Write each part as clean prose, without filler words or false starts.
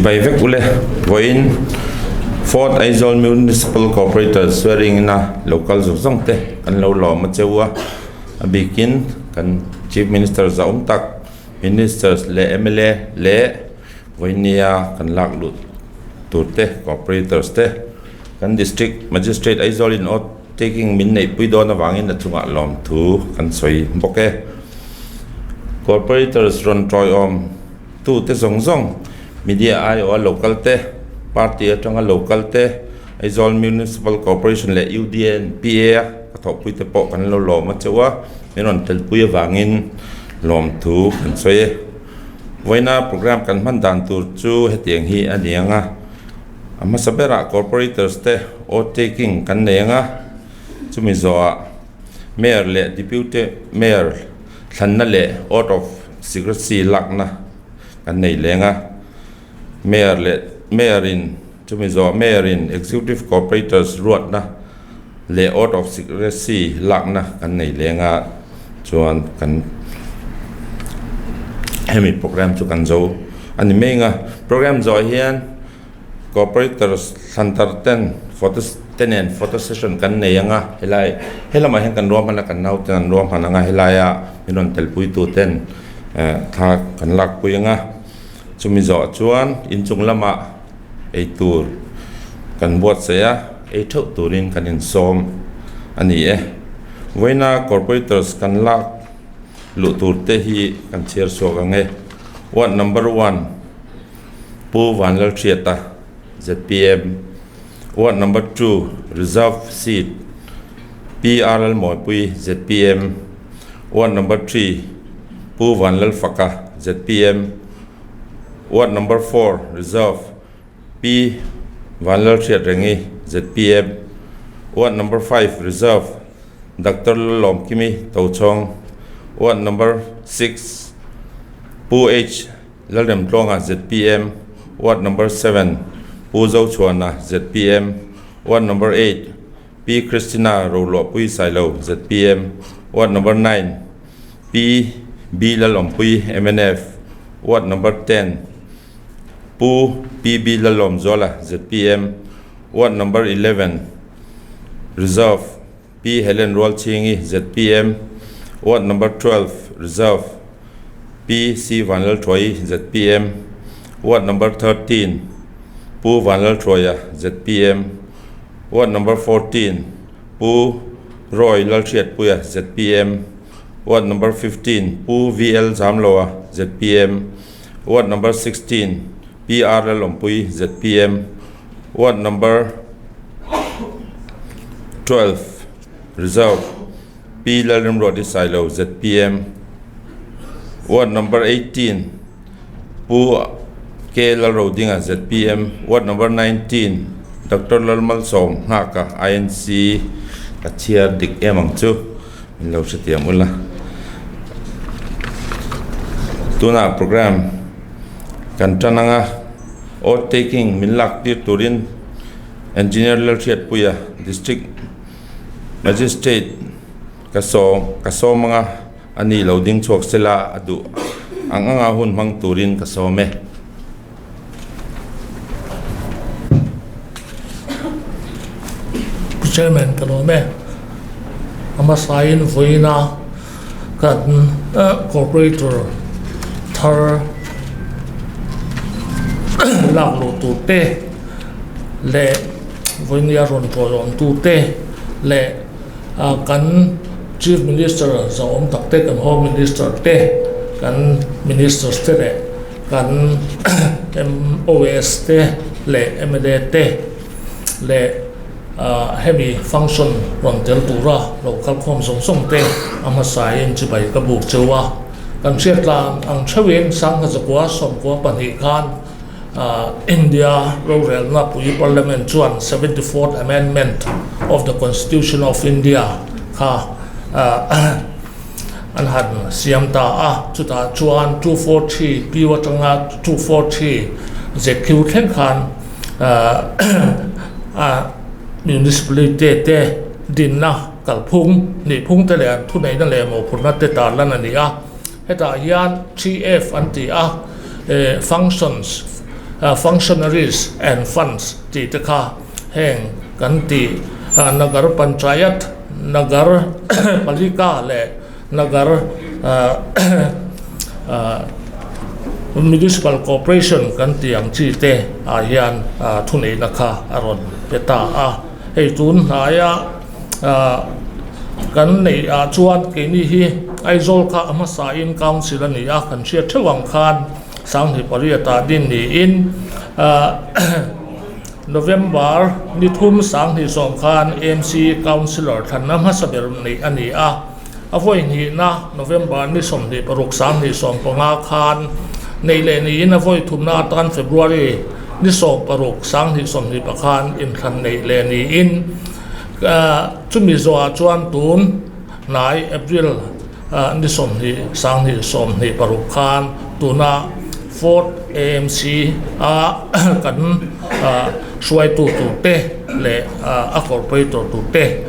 Chibai vek ule vawiin Fort Aizawl Municipal Corporator swearing in a local zawng zawng te an lo lawm a cheu a, a bikin kan Chief Minister zahawm tak Ministers leh mla leh vawinia kan lak luh tur te Corporators te kan District Magistrate Aizawl in oath taking min neihpui dawn avangin a chungah lawmthu kan sawi bawk e. Corporators rawn tawiawm tute zawng zawng media aiawha local te, party atanga local te, Aizawl Municipal Corporation leh UDNPA a ka thawhpui te pawh kan lo lawm a cheu a, min rawn telpui avangin lawmthu kan sawi e. Vawiina program kan hman dan tur chu hetiang hi a ni ang a, a hmasa berah corporators te oath taking kan nei ang a, chumi zawhah Mayor leh Deputy Mayor thlanna leh oath of secrecy lakna kan nei leng a, Mayor leh Mayor in chumi zawhah Mayor in Executive Corporators ruatna leh oath of secrecy lakna kan nei leng a chuan kan hemi program chu kan zo a ni mai ang a. Program zawh hian Corporators thlan tar ten photo te nen photo session kan nei ang a helai helamah hian kan ruahman a kan naute an ruahman ang a helaia min rawn telpui tu ten eh thla kan lakpui ang a chumi zawh chuan inchung lamah eitur kan buatsaih a ei theuh turin kan insawm a ni e vawiina corporators kan lak luh tur te hi kan chhiar chhuak ang e ward number one Pu Vanlalhriata zpm ward number two reserve seat Pi Ralmawipui zpm ward number three Pu Vanlalfaka zpm ward number four reserve Pi Vanlalhriatrengi zpm ward number five reserve Doctor Lalawmkimi Tochhawng ward number six Pu H. Lalremtluanga zpm, Ward Number seven Pu Zochhuana zpm, Ward Number eight Pi Christina Roluahpui Sailo zpm, Ward Number nine Pi B Lalawmpui mnf, Ward Number ten Pu PB Lalawmzuala zpm, Ward Number 11 Reserve Pi Helen Rualchhingi zpm, Ward Number 12 Reserve Pi C Vanlalthuai zpm, Ward Number 13 Pu Vanlalthuaia zpm, Ward Number 14 Pu Roy Lalhriatpuia zpm, Ward Number 15 Pu VL Zamloa zpm, Ward Number 16 Pi R Lalawmpui zpm, Ward Number 12 Reserve Pi Lalrimruati Sailo zpm, Ward Number 18 Pu K Lalrodinga zpm, Ward Number 19 Doctor Lalmalsawm Nghaka INC ka chhiar dik em ang chu min lo hrethiam ula. Tunah program kan tan anga oath taking min lak tir turin Engineer Lalhriatpuia District Magistrate ka sawm ka sawm anga a ni lo ding chhuak sela a duh ang anga hun hmang turin ka sawm e. Pu Chairman ka lawm e. A hmasain vawiina kan Corporator thar lak luh tur te leh vawinia rawn tawlawm tu te leh kan Chief Minister zahawm tak te kan Home Minister te kan Ministers te leh kan MOS te leh mla te leh hemi function rawn tel tura lo kalkhawm zawng zawng te a hmasain chibai ka buk cheu a. Kan hriat tlang ang theuhin Sangha Zakua 12 khan India rorelna pui Parliament chuan 74th Amendment of the Constitution of India kha an han siam ta a, chutah chuan 243 Q atanga 243 ZQ thleng khan municipality te dinna kalphung, nihphung te leh an thuneihna leh mawhphurhna te tarlan a ni a. Hetah hian 3F an ti a, functions, Functionaries and Funds tih te kha heng kan tih Nagar Panchayat, Nagar Palika leh Nagar Municipal Corporation kan tih ang chi te ah hian thuneihna kha a rawn pe ta a. Hei tun hnaia kan neih ah chuan keini hi Aizawl kha a hmasa in Council a ni a, kan hriat theuh ang khan Sanghnih pariat ah din niin November ni thum sanghnih sawm khan AMC Councillor thlanna hmasa ber neih a ni a, a vawi hnihna November ni 26 sanghnih 15 khan neih leh niin a vawi thumna atan February ni 16 sanghnih 21 khan inthlan neih leh niin chumi zawhah chuan tun hnai April Ni 20 sanghnih 26 khan tuna Fourth AMC a kan hruaitu turte leh a corporator turte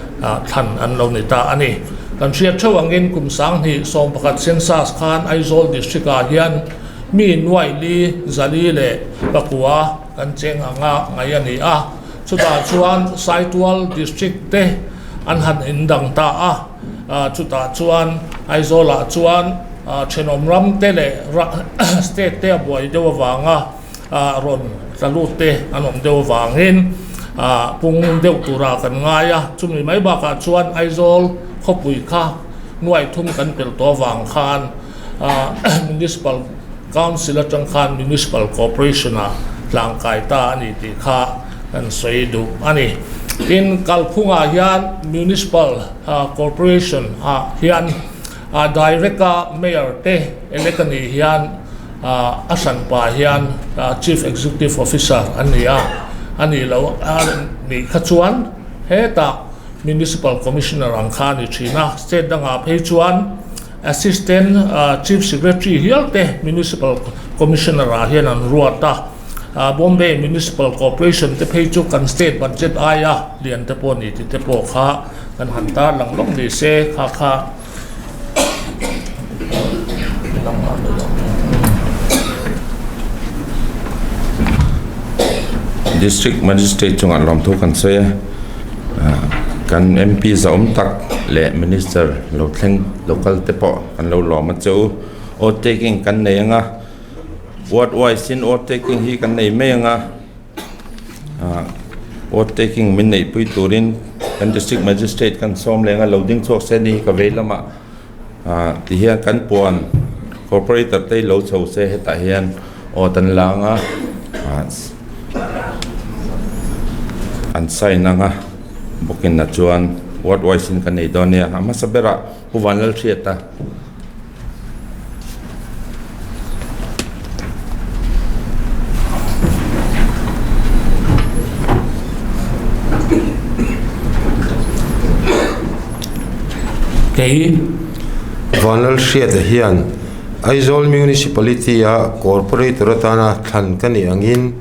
thlan an lo ni ta a ni. Kan hriat theuh angin kum 2011 census khan Aizawl District ah hian mi nuaih li zali leh pakua kan cheng anga ngaih a ni a, chutah chuan Saitual District te an han indang ta a. Chutah chuan Aizawlah chuan thenawm ram te leh state te a buai deuh avanga rawn tla lut te an awm deuh avangin pung deuh turah kan ngai a. Chumi mai bakah chuan Aizawl khawpui kha nuai thum kan pel tawh avang khan Municipal Council atang khan Municipal Corporation ah tlangkai ta a ni tih kha kan sawi duh a ni. Tin, kalphungah hian Municipal Corporation ah hian direct a Mayor te elect a nih hian a hranpa hian Chief Executive Officer an ni a, a nih loh a nih kha chuan hetah Municipal Commissioner ang kha a ni thin a, state dangah phei chuan Assistant Chief Secretary hial te Municipal Commissioner ah hian an ruat a, Bombay Municipal Corporation te phei chu kan state budget aia lian te pawh a ni tih te pawh kha kan han tarlang lawk ni se kha kha District Magistrate chungah lawmthu kan sawi a. Kan MP zahawm tak leh Minister lo thleng local te pawh an lo lawm a che u. Vote taking kan nei ang a, ward wise in vote taking hi kan nei mai ang a, ah vote taking min neih pui turin kan District Magistrate kan sawm leng a, lo ding chhuak se ni hi ka vei lamah ah ti hian kan puan corporator te hi lo chho se hetah hian awt an la ang a ah an sign ang a bawkin ah chuan ward wise in kan nei dawn nia a hmasa berah Pu Vanlalhriata. Kei. Vanlalhriata hian Aizawl Municipality-a Corporator atana thlan ka nih angin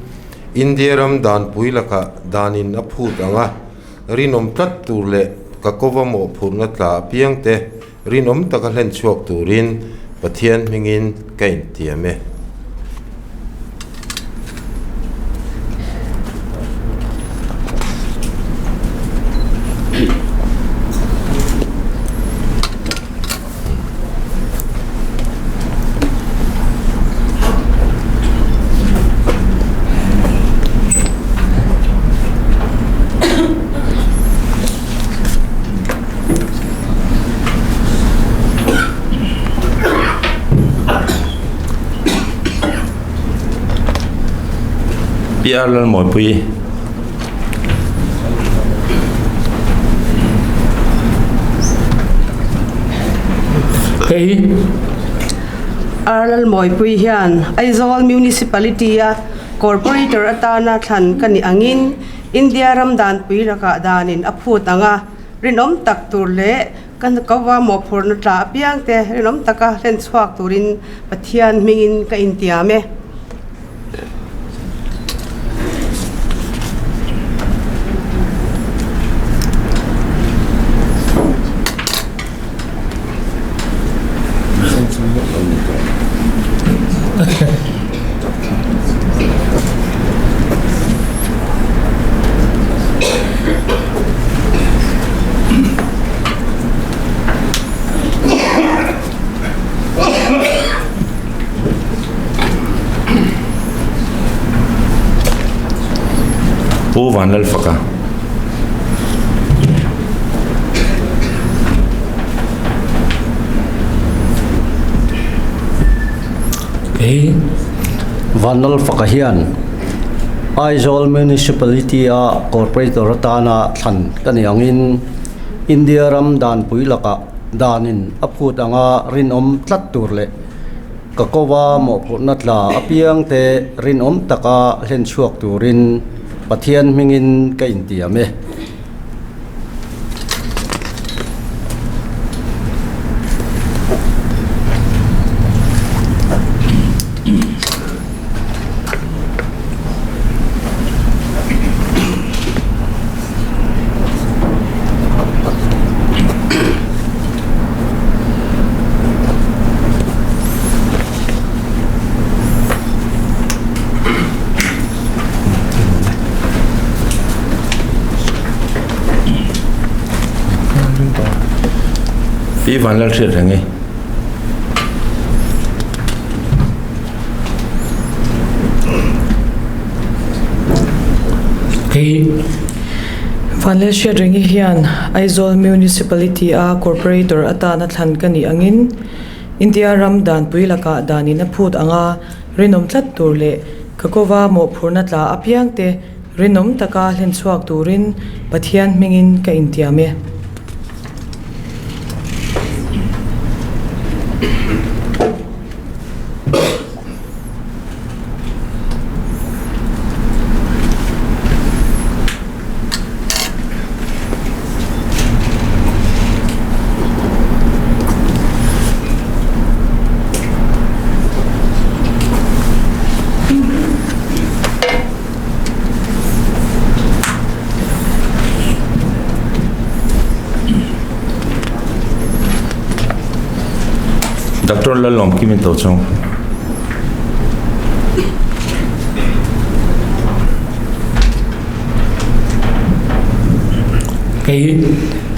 India ram danpui lakah danin a phut ang a, rinawm tlat tur leh ka kova mawhphurhna tla apiang te rinawm taka hlen chhuak turin Pathian hmingin ka intiam e. PR Lalmawipui. Kei. Arlalmawipui hian Aizawl Municipality-a Corporator atana thlan ka nih angin India ram danpui lakah danin a phut ang a, rinawm tak tur leh ka kova mawhphurhna tla apiang te rinawm taka hlen chhuak turin Pathian hmingin ka intiam e. Pu Vanlalfaka. Kei Vanlalfaka hian Aizawl Municipality-a Corporator atana thlan ka ni angin India ram danpui lakah danin a phut anga rinawm tlat tur leh Ka kova mawhphurhna tla apiangte rinawm taka hlen chhuak turin Pathian hmingin ka intiam e. Pi Vanlal hriat reng e. Kei Vanlal hriat reng hian Aizawl Municipality-a Corporator atana thlan ka nih angin India ram danpui lakah danin a phut anga rinawm tlat tur leh ka kova mawhphurhna tla apiangte rinawm taka hlen chhuak turin Pathian hmingin ka intiam e. Doctor Lalawmkimi Tochhawng. Kei.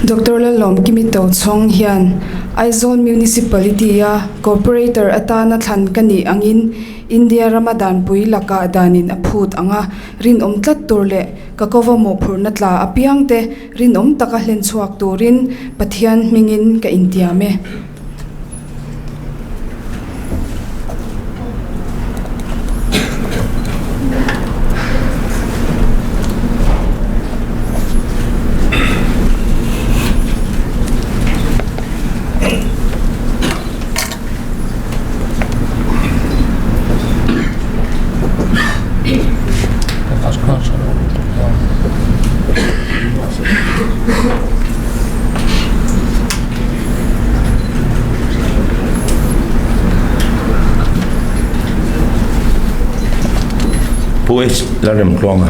Doctor Lalawmkimi Tochhawng hian Aizawl Municipality-a Corporator atana thlan ka nih angin India rama danpui lakah danin a phut ang a, rinawm tlat tur leh ka kova mawhphurhna tla apiangte rinawm taka hlen chhuak turin Pathian hmingin ka intiam e. Pu H. Lalremtluanga.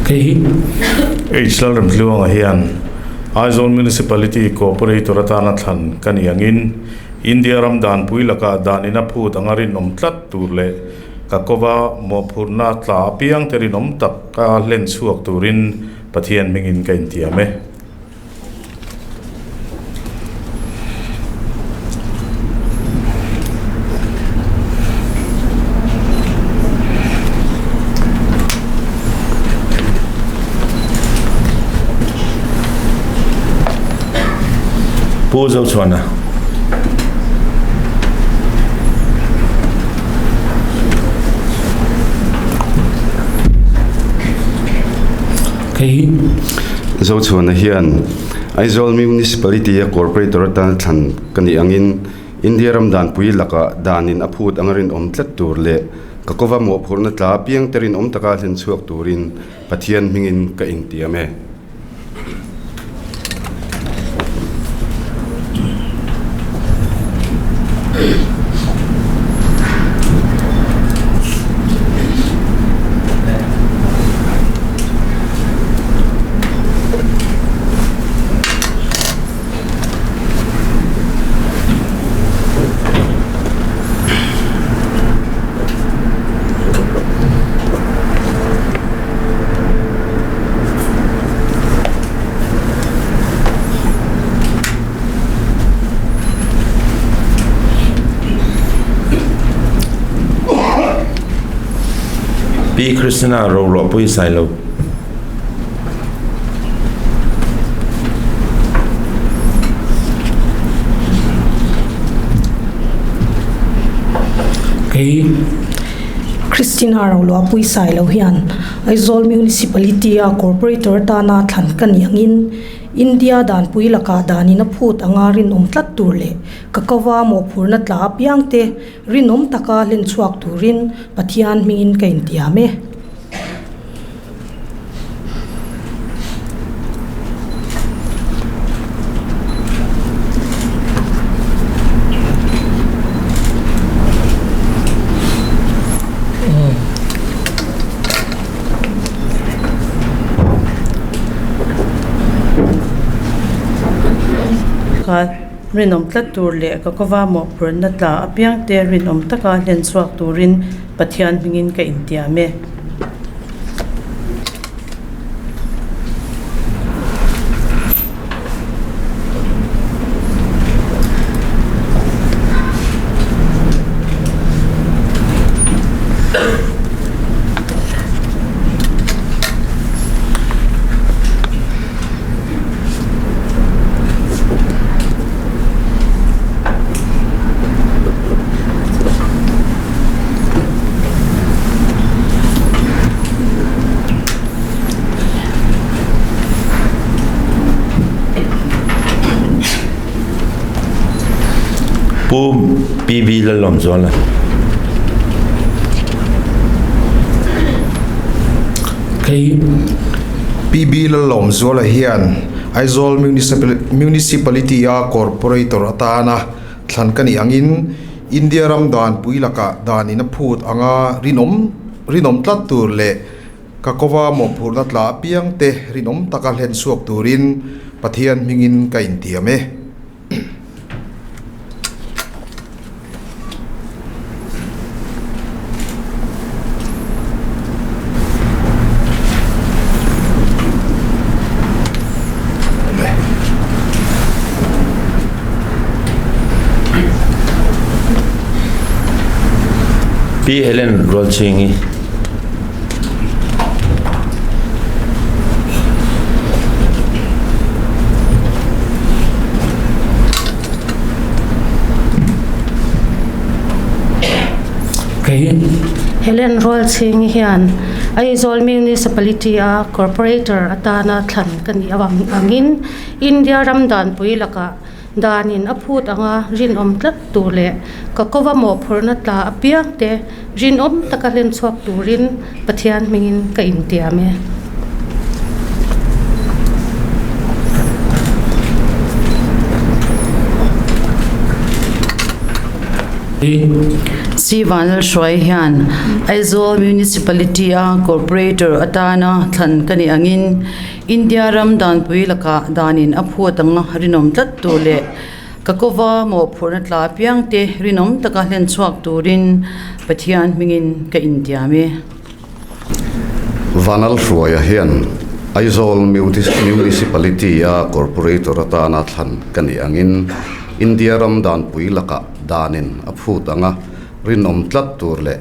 Kei hi. H. Lalremtluanga hian Aizawl Municipality Corporator atana thlan ka ni angin India ram danpui lakah dan ina phut anga rinawm tlat tur leh ka kova mawhphurhna tla apiang te rinawm tak ka hlen chhuak turin Pathian hmingin ka intiam e. Pu Zochhuana. Kei. Zochhuana hian Aizawl Municipality-a Corporator atana thlan ka nih angin India ram danpui lakah danin a phut anga rinawm tlat tur leh ka kova mawhphurhna tla apiangte rinawm taka hlen chhuak turin Pathian hmingin ka intiam e. Pi Christina Roluahpui Sailo. Kei. Christina Roluahpui Sailo hian Aizawl Municipality-a Corporator atana thlan ka nih angin India danpui lakah danin a phut anga rinawm tlat tur leh ka kova mawhphurhna tla apiangte Rinawm taka hlen chhuak turin Pathian hmingin ka intiam e. Rinawm tlat tur leh ka kawva mawhphurhna tla apiangte rinawm taka hlen chhuak turin Pathian hmingin ka intiam e. Pu PB Lalawmzuala. Kei. PB Lalawmzuala hian Aizawl Municipality-a Corporator atana thlan ka nih angin India ram danpui lakah danin a phut anga rinawm rinawm tlat tur leh ka kova mawhphurhna tla apiangte rinawm taka hlen chhuak turin Pathian hmingin ka intiam e. Pi Helen Rualchhingi. Helen Rualchhingi hian Aizawl Municipality-a Corporator atana thlan ka nih avang angin India ram danpui lakah danin a phut anga rinawm tlat tur leh ka kova mawhphurhna tla apiangte rinawm taka hlen chhuak turin Pathian hmingin ka intiam e. Si Vanlalhruai hian Aizawl Municipality-a Corporator atana thlan ka nih angin India ram danpui lakah danin a phut anga rinawm tlat tur leh ka kova mawhphurhna tla apiangte rinawm taka hlen chhuak turin Pathian hmingin ka intiam e. Vanlalhruaia hian Aizawl Municipality-a Corporator atana thlan ka nih angin India ram danpui lakah danin a phut anga rinawm tlat tur leh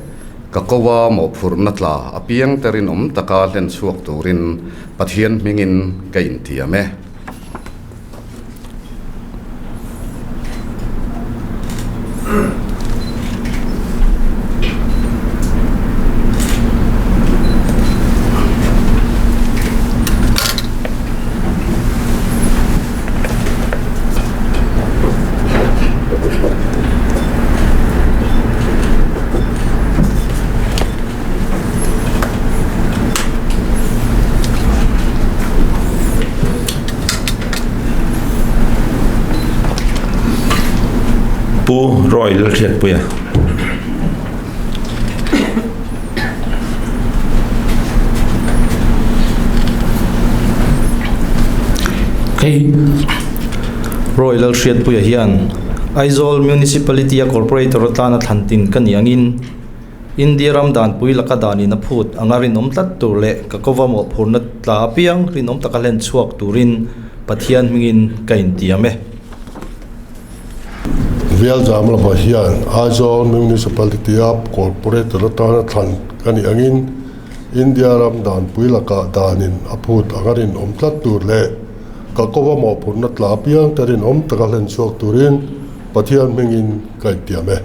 Ka ko a mawhphurhna tla apiang te rinawm taka hlen chhuak turin Pathian hmingin ka intiam e. Pu Roy Lalhriatpuia. Kei Roy Lalhriatpuia hian Aizawl Municipality-a Corporator atana thlan tin ka nih angin India ram danpui laka danin a phut anga rinawm tlat tur leh ka kova mawhphurhna tla apiang rinawm taka hlen chhuak turin Pathian hmingin ka intiam e. Vialzam lama hian Aizawl Municipality-a Corporator atana thlan ka nih angin India ram danpui lakah danin a phut anga rinawm tlat tur leh ka kova mawhphurhna tla apiang te rinawm taka hlen chhuak turin Pathian hmingin ka intiam e.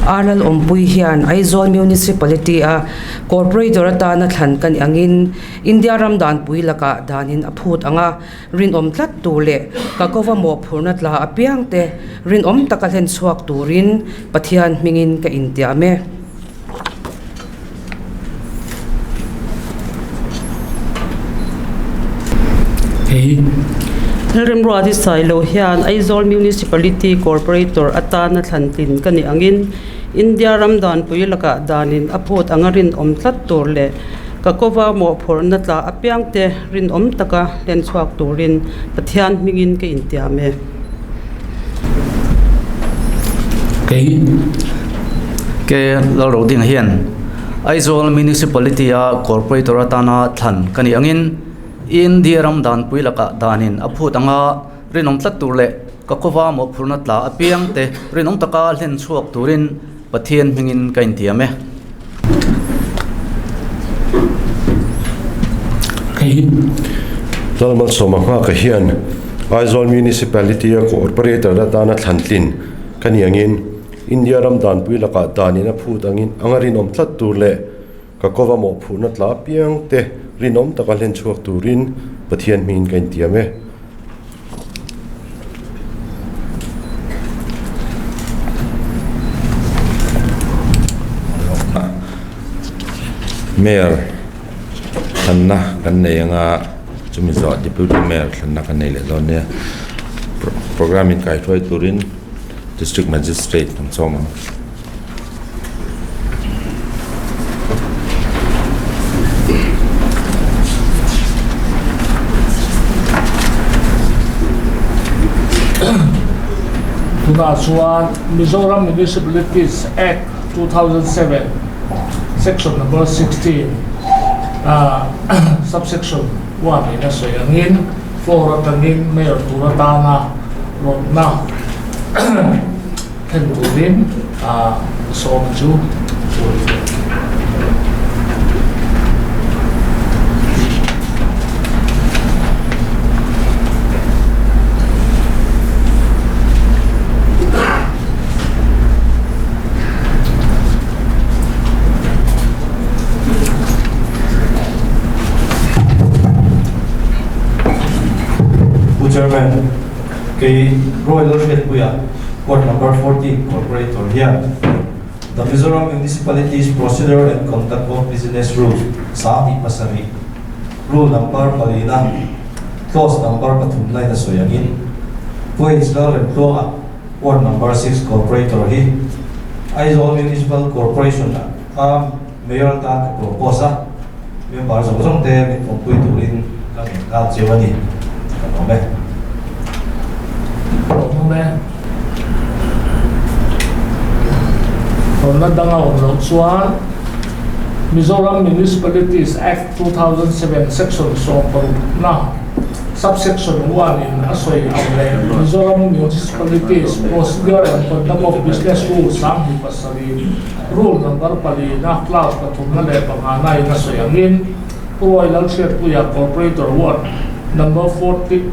Arlal awmpui hian Aizawl Municipality a Corporator atana thlan ka nih angin India ram danpui lakah danin a phut ang a, rinawm tlat tur leh ka kova mawhphurhna tla apiangte rinawm taka hlen chhuak turin Pathian hmingin ka intiam e. Hei Lalremruati Sailo hian Aizawl Municipality Corporator atana thlantlin ka nih angin India ram danpui lakah danin a phut anga rinawm tlat tur leh ka kova mawhphurhna tla apiangte rinawm taka hlen chhuak turin Pathian hmingin ka intiam e. Kei Ke Lalrodinga hian Aizawl Municipality-a Corporator atana thlan ka nih angin India ram danpui lakah danin a phut anga rinawm tlat tur leh ka kova mawhphurhna tla apiangte rinawm taka hlen chhuak turin Pathian hmingin ka intiam e. Kei Lalmalsawma nghaka hian Aizawl Municipality-a Corporator atana thlantlin ka ni angin India ram danpui lakah danin a phut angin anga rinawm tlat tur leh ka kova mawhphurhna tla apiang te rinawm taka hlen chhuak turin Pathian hmingin ka intiam e. Mayor thlanna kan nei anga chumi zawh Deputy Mayor thlanna kan nei leh dawn nia programme in kaihruai turin District Magistrate an sawm ang. Tunah chuan Mizoram Municipalities Act 2007 Section number 16 Subsection 1 in a sawi angin floor atangin Mayor tur atana rawtna Thlen turin sawm chu Pu Chairman, Kei Roy Lalhriatpuia, Ward Number 14 Corporator hian The Mizoram Municipalities Procedure and Conduct of Business Rules 27 Rule Number palina Clause Number pathumna in a sawi angin Pu H Lalremtluanga Ward Number 6 Corporator hi Aizawl Municipal Corporation a Mayor atan ka propose a, member zawng zawng te min pawmpui turin ka ngen nghal cheu a ni. Ka lawm e. Lawm e. Hlawmna dang a awm loh chuan Mizoram Municipalities Act 2007 Section 16 na Subsection 1 in a sawi ang leh Mizoram Municipalities Procedure and Conduct of Business Rules 27 Rule number palina clause pathumna leh pangana in a sawi angin Pu Roy Lalhriatpuia Corporator Ward number 14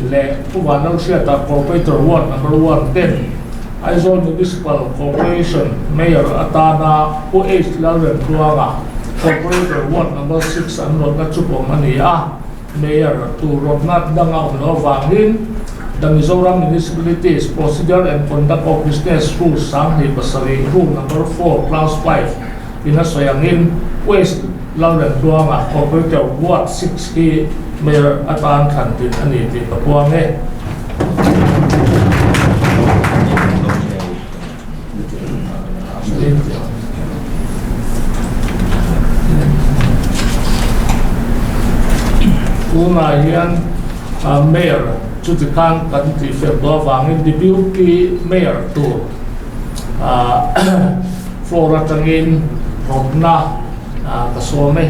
leh Pu Vanlalhriata Corporator Ward number 1 ten Aizawl Municipal Corporation Mayor atana Pu H Lalremtluanga Corporator Ward number 6 an rawtna chu pawm a ni a. Mayor tur rawtna dang a awm loh avangin The Mizoram Municipalities Procedure and Conduct of Business Rules 27 Rule Number 4 Clause 5 in a sawi angin West Lalremtluanga Corporator Ward 6 hi Mayor atan thlan tin a ni tih ka puang e. Tunah hian Mayor chuti khan kan tih fel tawh avangin Deputy Mayor tur floor atangin rawtna ka sawm e.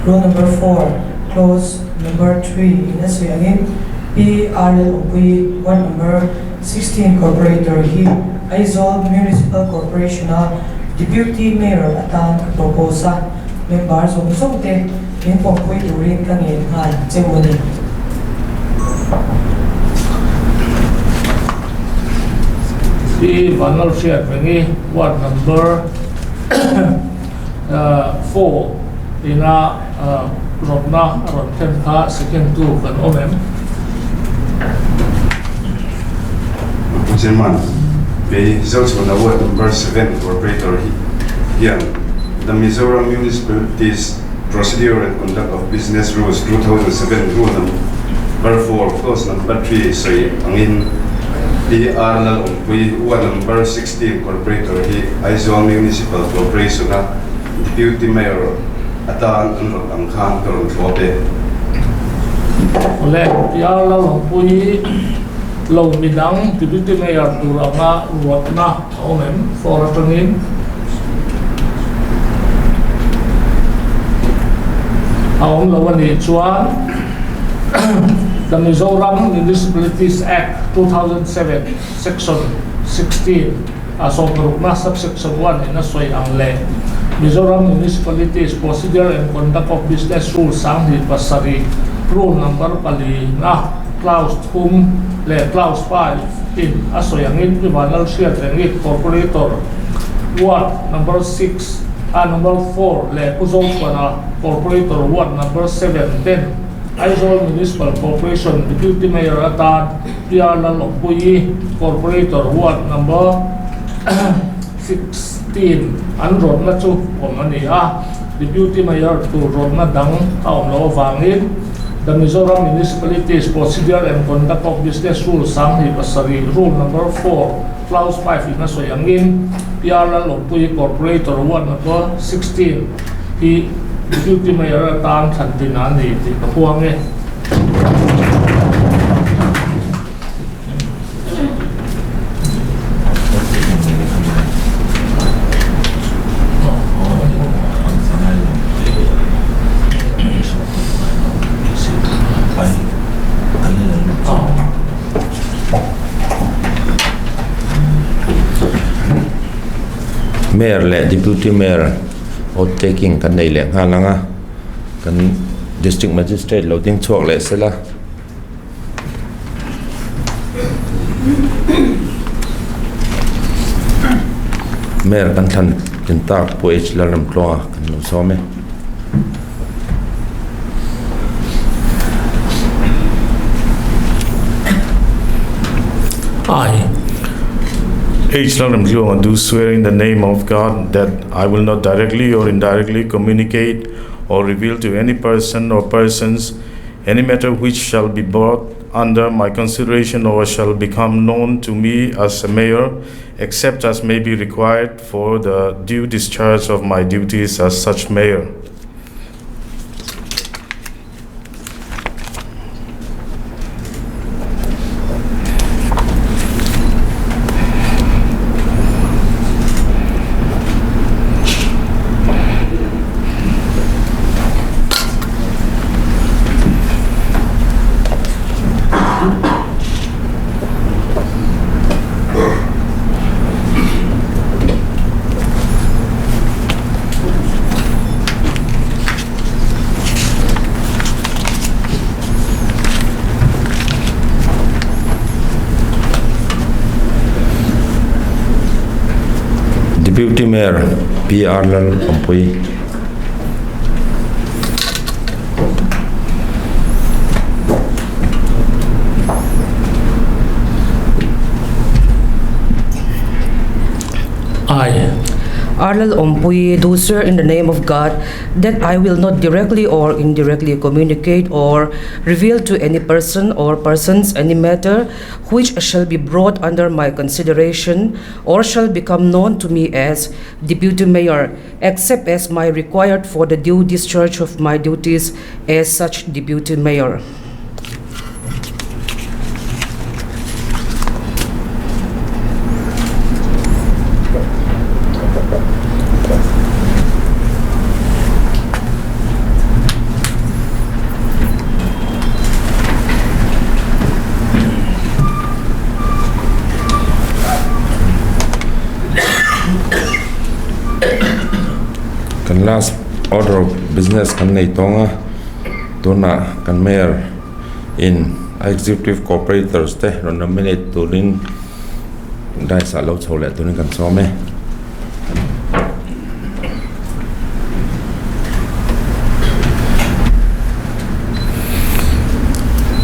Rule number 4, clause number 3 in a sawi angin Pi R Lal Awmpuii ward number 16 corporator hi Aizawl Municipal Corporation a Deputy Mayor atan ka propose a, member zawng zawng te min pawmpui turin ka ngen nghal cheu a ni. Pi Vanlalhriatrengi ward number 4 ina rawtna a rawn thlen kha second tu kan awm em? Pu Chairman, kei Zochhuna ward number 7 corporator hi hian The Mizoram Municipalities Procedure and Conduct of Business Rules 2007 Rule number 4 clause number 3 sawi angin Pi R Lal Awmpui ward number 16 corporator hi Aizawl Municipal Corporation a Deputy Mayor atan an rawt ang khan ka rawn thlawp e. Awle, Pi R Lal Awmpui lo midang Deputy Mayor tur anga ruatna a awm em? Floor atangin a awm lo a nih chuan The Mizoram Municipalities Act 2007 Section 16 a sawmparukna Subsection 1 in a sawi ang leh Mizoram Municipalities Procedure and Conduct of Business Rules 2007 Rule number pali na clause thum leh clause 5 in a sawi angin Pi Vanlalhriatrengi Corporator ward number 6 a number 4 leh Pu Zochhuana Corporator ward number 7 ten Aizawl Municipal Corporation Deputy Mayor atan Pi R Lal Awmpuii Corporator ward number 16 an rawtna chu awm a ni a, Deputy Mayor tur rawtna dang a awm loh avangin The Mizoram Municipalities Procedure and Conduct of Business Rules 2007 Rule number 4 clause 5 in a sawi angin Pi R Lal Awmpuii Corporator ward number 16 hi Deputy Mayor atan thlan tin a ni tih ka puang e. Mayor leh Deputy Mayor oath taking kan nei leh nghal ang a, kan District Magistrate lo ding chhuak leh sela. Mayor kan thlan tin tak Pu H Lalramtluanga kan lo sawm e. I. H Lalramtluanga do swear in the name of God that I will not directly or indirectly communicate or reveal to any person or persons any matter which shall be brought under my consideration or shall become known to me as a mayor, except as may be required for the due discharge of my duties as such mayor. Deputy Mayor P R Lal Awmpui. I. R Lal Awmpui do swear in the name of God that I will not directly or indirectly communicate or reveal to any person or persons any matter which shall be brought under my consideration or shall become known to me as Deputy Mayor, except as my required for the due discharge of my duties as such Deputy Mayor. Kan last order of business kan nei tawng a, tunah kan mayor in a executive corporators te rawn nominate turin dais ah lo chho leh turin kan sawm e.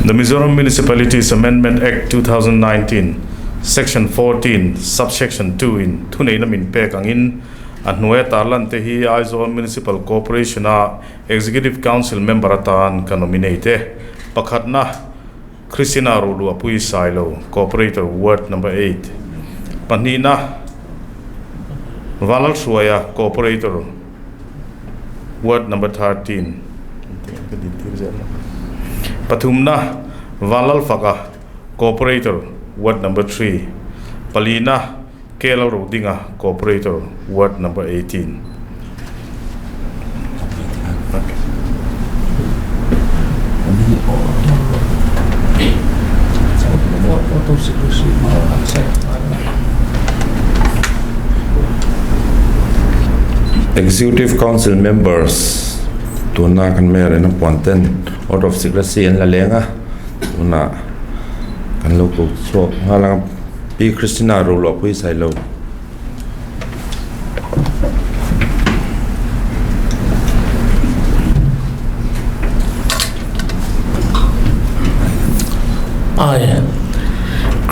The Mizoram Municipalities Amendment Act 2019, Section 14, Subsection 2 in thuneihna min pek angin a hnuaia tarlan te hi Aizawl Municipal Corporation a Executive Council member atan ka nominate e. Pakhatna, Christina Ruhluahpui Sailo, Corporator, Ward Number 8. Pahnihna, Vanlalhruaia, Corporator, Ward Number 13. Pathumna, Vanlalfaka, Corporator, Ward Number 3. Palina, KL Rodinga, Corporator, Ward Number 18. Executive Council members tuna kan mayor in a puan ten oath of secrecy an la leng a tunah kan lo ko chhuak nghal ang a. Pi Christina Roluah pawh hi sai lo. I.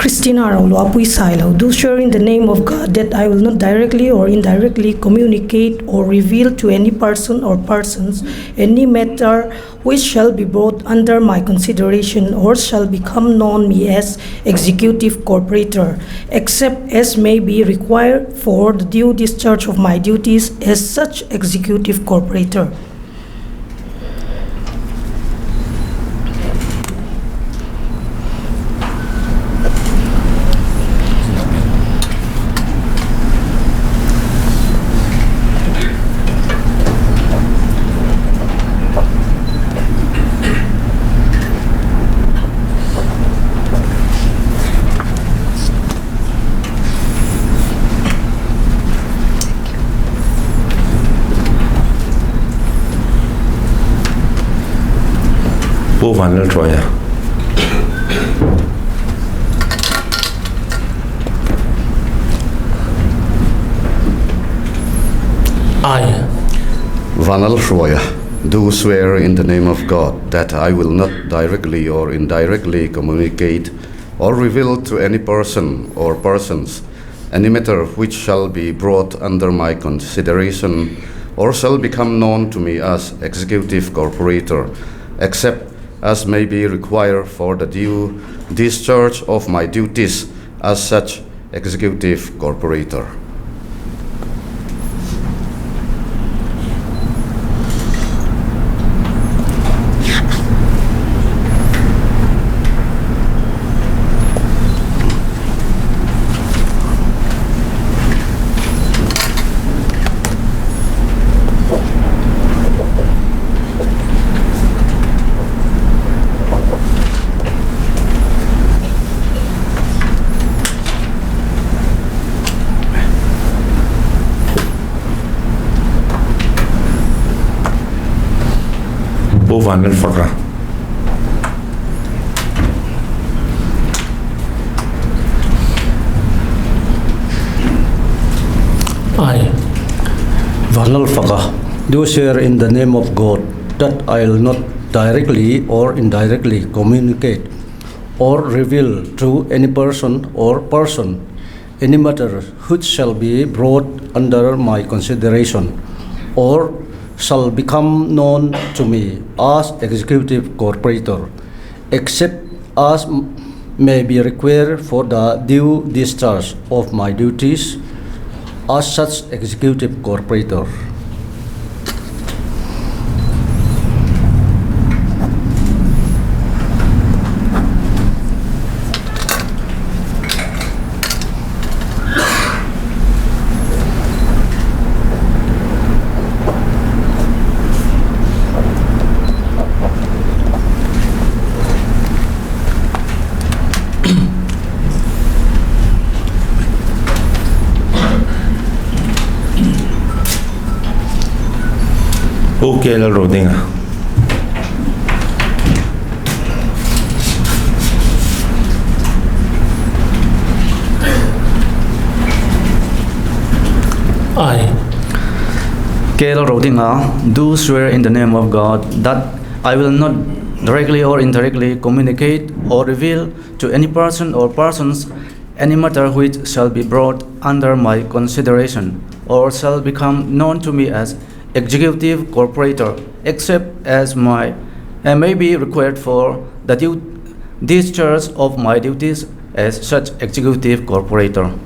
Christina Roluah pui sai lo, do swear in the name of God that I will not directly or indirectly communicate or reveal to any person or persons any matter which shall be brought under my consideration or shall become known me as executive corporator, except as may be required for the due discharge of my duties as such executive corporator. Pu Vanlalhruaia. I. Vanlalhruaia, do swear in the name of God that I will not directly or indirectly communicate or reveal to any person or persons any matter which shall be brought under my consideration or shall become known to me as executive corporator, except as may be required for the due discharge of my duties as such executive corporator. Pu Vanlalfaka. I. Vanlalfaka, do swear in the name of God that I will not directly or indirectly communicate or reveal to any person or person any matter which shall be brought under my consideration or shall become known to me as executive corporator, except as may be required for the due discharge of my duties as such executive corporator. Pu K Lalrodinga. Aye. K Lalrodinga, do swear in the name of God that I will not directly or indirectly communicate or reveal to any person or persons any matter which shall be brought under my consideration or shall become known to me as executive corporator, except as my may be required for the discharge of my duties as such executive corporator.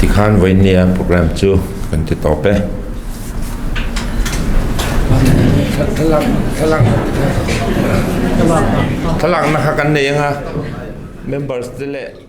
Tikhan vawinia program chu kan ti tawp e. Thlalakna kha kan nei anga members te leh.